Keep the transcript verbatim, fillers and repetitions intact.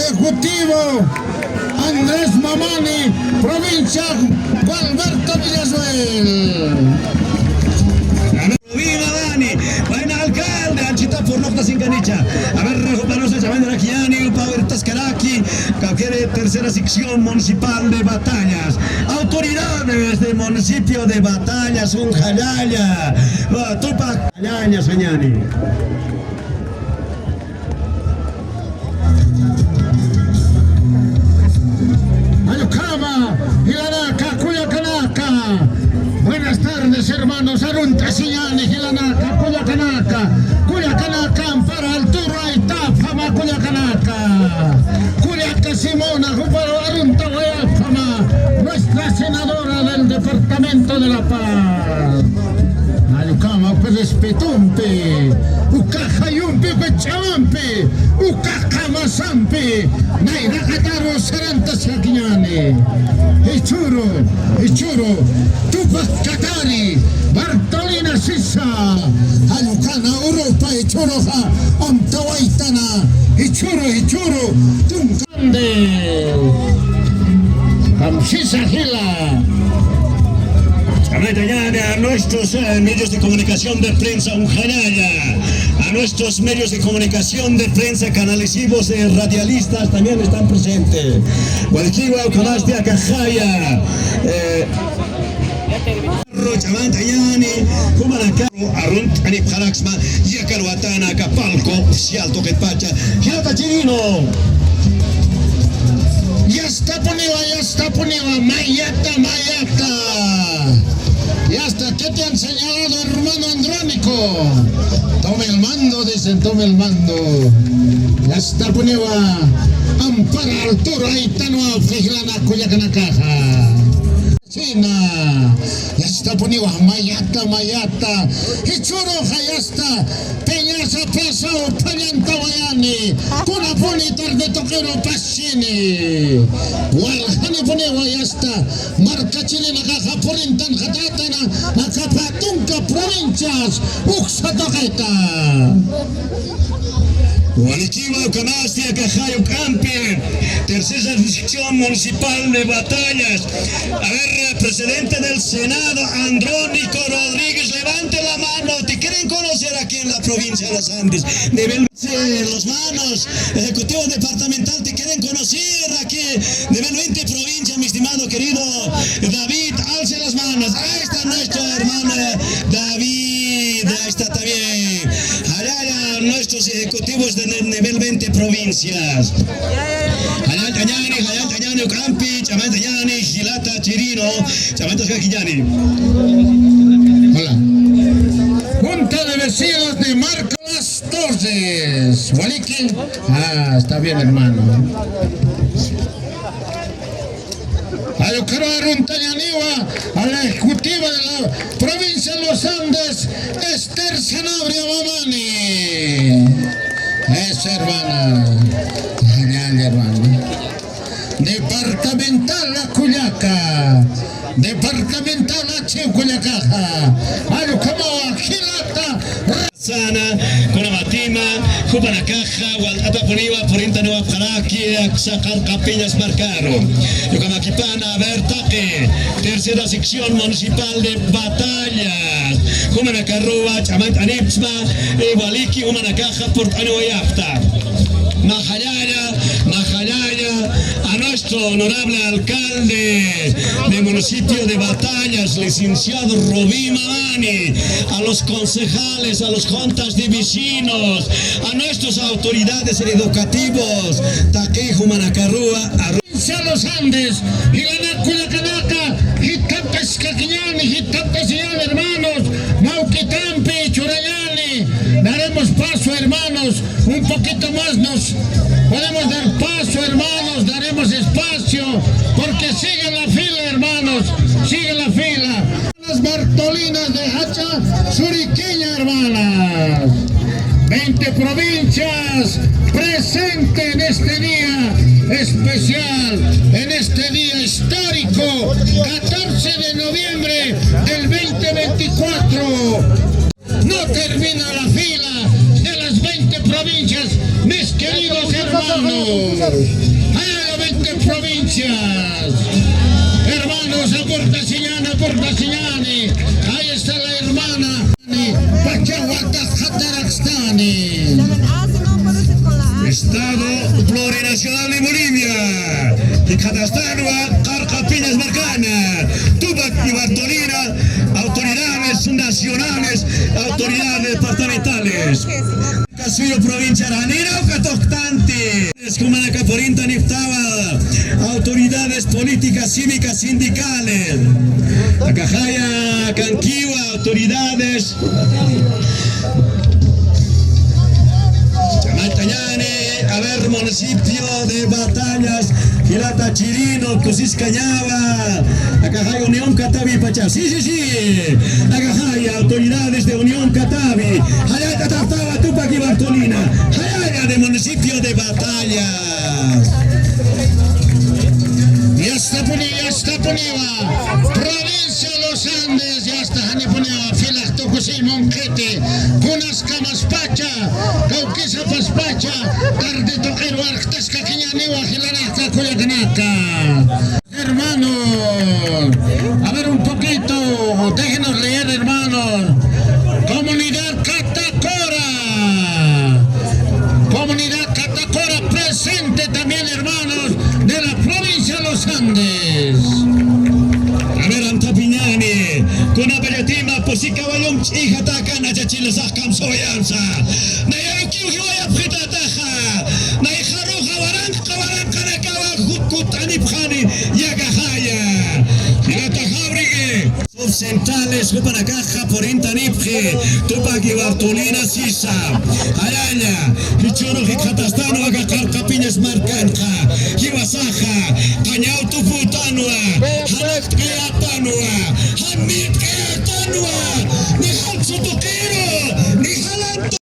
Ejecutivo Andrés Mamani, provincia Gualberto Villarroel. Mamani, buena alcalde, anchita por nokta sin canicha. A ver, rejo para nosotros, a ver, aquí, yani, upa, a ver, tascaraki, cauquere, tercera sección municipal de Batallas. Autoridades del municipio de Batallas, un jalaya, Tupac, jalaya, sañani. Allukama, jilanaka, kullakanaka. Buenas tardes, hermanos. Arunt'asiñäni, jilanaka, kullakanaka. Kullakanaka, ampara altura, itapxama, kullakanaka. Kullaka Simona, jupar aruntawayapxama. Nuestra senadora del departamento de La Paz. Allukama, uka respetompi, uka jayumpi, uka ch'amampi, uka qamasampi, nayraqataru sarantaskakiñäni. Jichhüru, jichhüru, Tupac Katari, Bartolina Sisa, jallukana urupa jichhüruxa, amtawaytana, jichhüru, jichhüru, tunka Kamsisa jila. Ch'amantañäni a nuestros, eh, medios de comunicación de prensa, un jalaya. A nuestros medios de comunicación de prensa, canalisivos, eh, radialistas también están presentes. Walikiwa, ukhamasti aka jaya, eh, Ch'amantañäni, jumanaka, arunt'anipxaraksma, yakarwatanaka, palco oficial, tuqitpacha, jilata Chirino. Yastapuniwa, yastapuniwa, mayata, mayata. Ya está, ¿qué te han señalado, hermano Andrónico? Tome el mando, dicen, tome el mando. Yastapuniwa, ampara altura, aytanwa, jilanaka, kullakanakaxa. Sina, yastapuniwa, mayata, mayata. Jichhüruxa yasta, peñasa pasaw, phallantawayani. Kunapuni tarde tuqiru pasini. Waljanipuniwa yasta, marka chilinakaxa purintanxatätana, aka pä tunka provincias, uksa tuqita. Walikiwa, ukhamasti aka jaya uk'ampi, tercera sección municipal de Batallas. A ver, presidente del Senado, Andrónico Rodríguez, levante la mano. Te quieren conocer aquí en la provincia de los Andes. Nivel, eh, los manos, ejecutivo departamental, te quieren conocer aquí. Nivel veinte provincia, mi estimado querido David, alce las manos. Ahí está nuestro hermano David. Ahí está también. Allá, allá, nuestros ejecutivos de nivel veinte provincias. Allá, allá, allá, allá, uk'ampi, ch'amantañäni, jilata Chirino, ch'amantaskakiñäni. Hola. Junta de vecinos de Marco Las Torres. Waliki. Ah, está bien, hermano. Allukama aruntañaniwa a la ejecutiva de la provincia de los Andes, Esther Sanabria Mamani. Eso, hermana. Genial, hermano. Departamental La Cullaca. Departamental Achiv Cullacaja. Allukama jilata. Sana, kuna matima, jupanakaxa, walt'atapuniwa, purintaniwa, pharaki, aksa qarqapiñas markaru. Yukamakipana, a ver, taqi, tercera sección municipal de Batallas. Jumanakaruwa, ch'amantanipsma, eh, waliki, jumanakaxa, purt'aniwayapta. Majallalla, majallalla, a nuestro honorable alcalde del municipio de Batallas, licenciado Rubí Mamani, a los concejales, a los juntas de vecinos, a nuestros autoridades educativos, taqi jumanakarua, a provincia de los Andes, jilanaka kullakanaka, jitaptaskakiñäni, jitaptasiñäni, hermanos, mawkitampi churañäni, daremos paso, hermanos, un poquito más nos podemos dar paso, hermanos, daremos espacio, porque sigue la fila, hermanos, sigue la fila. Las Bartolinas de Hacha, Suriqueña, hermanas. Veinte provincias presentes en este día especial, en este día histórico, catorce de noviembre del veinte veinticuatro. No termina la fila de las veinte provincias, mis queridos hermanos. Ay, a las veinte provincias. Hermanos, aporta señal, aporta señal. Ahí está la hermana. Pachawatas jatarakstani. Estado Plurinacional de Bolivia. Jikxatastanwa Qarqapiñas markan. Tupac y Bartolina, autoridades nacionales, autoridades departamentales. Kasuyu provincia ranira uka tuqtanti. Kumanaka purintaniptawa autoridades políticas, cívicas, sindicales. Akaxaya kankiwa autoridades. Chamañani, a ver, municipio de Batallas, jilata Chirino, kusiskañawa. Akaxaya Unión Catavi pacha. Sí, sí, sí. Akaxaya autoridades de Unión Catavi. Jayata taqtawa Tupac y Bartolina. Jayata de municipio de Batallas. Yastapuni, yastapuniwa. Provincia Los Andes, yasta janipuniwa. Filaq tukusiy munqiti. Kunaskamaspacha, kawkisapaspacha, tarde tuqir warktaskakiñaniwa jilanaka kullakanaka. Hermanos, a ver un poquito, déjenos leer, hermanos. Comunidad Catacora. Comunidad Catacora presente también, hermanos, de la provincia de Los Andes. A ver, antapiñani, kunapallatima, pusi kawallum ch'ijatakan achachilasaq kamsawayansa. Nayarukiw jiwayapxitataxa. Nayxaruxa waranqa waranqanakawa jukut'anipxani yakaxaya. Jilata jawrigi. Subcentrales jupanakaxa purintanipxi, Tupac y Bartolina sisa. Jayalla, jichhürux jikxatastanwa aka Qarqapiñas markanxa, jiwasaxa, qañaw tupütanwa, janat q'ayatanwa, jan mitk'ayatanwa, ni jan sutuqiru, ni jalan